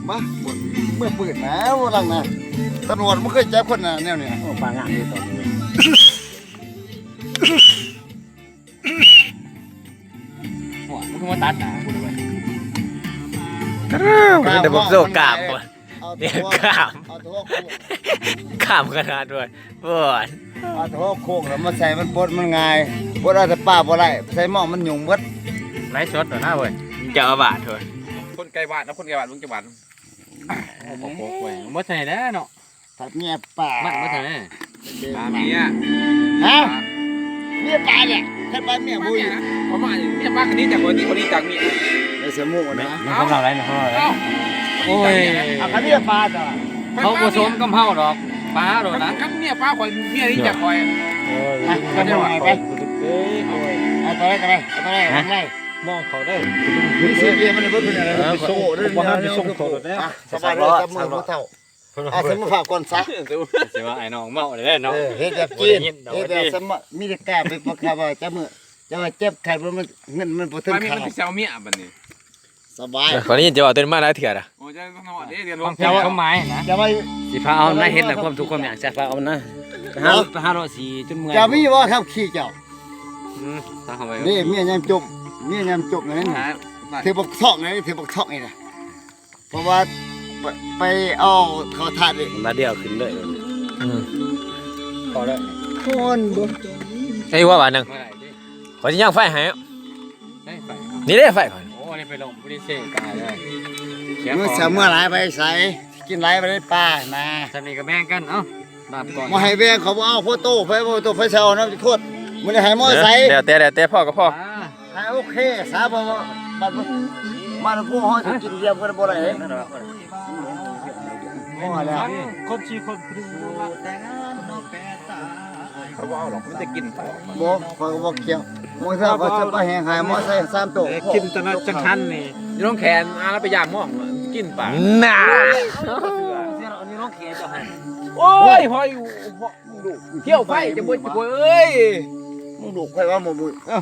ມາ ເມືອປືນນະ ບໍ່ລັງນະ ຕຳຫຼວດບໍ່ເຄີຍຈັບຄົນນະແນວນີ້ນະ. ໂອ້ ປາງາມເດ້ຕອນນີ້ເວີຍ. ໂອ້ຍ ມຶງຄືມາຕັດໜ້າກູເລີຍເວີຍ. ເອີ ມັນໄດ້ບໍ່ໂຊກາມບໍ່? ເອົາແຕ່ຫົວ ເອີ ກາມ ເອົາແຕ່ຫົວໂຄກ ກາມຂະໜາດເວີຍ. ໂອ້ຍ ເອົາແຕ່ຫົວໂຄກແລ້ວມາໃສ່ມັນປົດມັນງ່າຍ ປົດເອົາແຕ່ປາບໍ່ໄດ້ ໃສ່ໝ້ອງມັນຫຍຸ້ງເບິດ. ໄລຟ໌ສົດໂດດນະເວີຍ ເຈົ້າອາວາດເວີຍ. ຄົນໄກບ້ານເນາະ ຄົນໄກບ້ານ ລຸງຈະຫວັນ. ໂອ້ ບໍ່ ບໍ່ ບໍ່ ບໍ່ໃສ່ແລ້ວເນາະ. ປາເມຍປາ ມັນບໍ່ໃສ່ ປາເມຍ ຮະ ເມຍປາເນຍ ຄັນປາເມຍບຸຍ ປະມານນີ້ ເມຍປາກະໜີຈາກຂ້ອຍ ນີ້ກະໜີຈາກເມຍ ໄດ້ສະໝູນະ. ມັນຂອງເຮົາໄດ໋ ມັນຂອງເຮົາໄດ໋. ເອົ້າ ໂອ້ຍ ອາ ຄັນເມຍປາ ເຂົາບໍ່ສົມກັບເຮົາດອກ ປາໂດດນະ. ຄັນເມຍປາຂ້ອຍ ເມຍໜີຈາກຂ້ອຍ. ໂອ້ຍ ໄປ ໄປ ໄປ ເອົາຕົວໃດກໍໄດ້ ເອົາຕົວໃດກໍໄດ້ ມອງເຂົາໄດ້ ມີສິບເມຍມັນເບິ່ງເປັນຫຍັງ ເອີ ໄປໂຊະເດີ ບໍ່ທັນໄປສົ່ງໂຕໂດດແລ້ວ. ສະບາຍເດີ ຈັບມືຜູ້ເຖົ້າ. ອາ ສະມາພາບກ່ອນຊະ ຊິວ່າອ້າຍນ້ອງເມົາແລ້ວເນາະ. ເອີ ເຮັດແບບຈີນ ເຮັດແບບສະມະ ມີແຕ່ກ້າໄປປະຄາບວ່າຈັບມື້ ຈະວ່າເຈັບໄຂ້ບໍ່ ມັນ ເງິນມັນບໍ່ເຖິງຄ່າ ມີແຕ່ຊິເອົາເມຍບັດນີ້. ສະບາຍ ຂ້ອຍໄດ້ຍິນເຈົ້າເວົ້າຕົວນີ້ມາຫຼາຍເທື່ອລະ. ໂອ້ ເຈົ້າເວົ້າເອົາຄວາມໝາຍນະ ຈະວ່າ ຊິພາເອົານາຍເຮັດລະຄວາມທຸກຄວາມຍາກ ຊິພາເອົານະ ໄປຫາ ໄປຫາເລາະສີຈົນເມື່ອຍ. ເຈົ້າມີບໍ່ຂັບຂີ່ເຈົ້າ? ອືມ ຕາມເຂົ້າໄປ ນີ້ເມຍຍາມຈົມ ເມຍຍາມຈົມນັ້ນ ຖືບັກຊອກນີ້ ຖືບັກຊອກນີ້ນະ. ເພາະວ່າໄປ ໄປເອົາເຂົ້າທາດເດ້ ມາດຽວຂຶ້ນເລີຍ. ອືມ ພໍແລ້ວ ຮ້ອນບໍ່? ໃສ່ຫົວບາດໜຶ່ງ ຂ້ອຍຊິຍ່າງໄຟໃຫ້. ໃຊ້ໄຟ ນີ້ເດ້ໄຟຂ້ອຍ. ໂອ້ ນີ້ໄປລົງຜູ້ທີ່ເຊກາຍເລີຍ. ເມື່ອສາເມື່ອຫຼາຍໄປໃສ ກິນຫຼາຍໄປໄດ້ປານະ. ສ່ຳນີ້ກໍແບ່ງກັນ ເອົ້າ ບາບກ່ອນ ບໍ່ໃຫ້ແບ່ງ ເຂົາບໍ່ເອົາ ໂພໂຕ້ ໄຟ ໂພໂຕ້ ໄຟເຊົານຳໂຄດ. ມື້ນີ້ໃຫ້ໝໍໃສ່ ແລ້ວແຕ່ ແລ້ວແຕ່ ພໍກໍພໍ. ອ່າ ອ່າ ໂອເຄ ສາ ເພາະວ່າບັດມາ ມານຳພວກເຮົາຊິກິນລຽມກັນບໍ່ໄດ້ເດ້. ພໍແລ້ວ ຄົນສີ່ຄົນ ເຂົາບໍ່ເອົາດອກ ມັນຈະກິນໄປ. ບໍ່ ຂ້ອຍກໍບໍ່ກ່ຽວ. ມື້ເຊົ້າຂ້ອຍຊື້ປາແຫ້ງໃຫ້ໝໍໃສ່ສາມໂຕ ກິນຕະນະຈັງຫັນນີ້ ຢູ່ໜອງແຂມ ອາ ລາວໄປຢາມມອງ ກິນປາ ໜ້າ ຢູ່ໜອງແຂມເຈົ້າຫັ້ນ. ໂອ້ຍ ຫອຍ ຫ້ຽວໄຟ ຈະບໍ່ ຈະບໍ່ເອີຍ. ມຶງດູກຂ້ອຍວ່າບໍ່ມື້ ເອົ້າ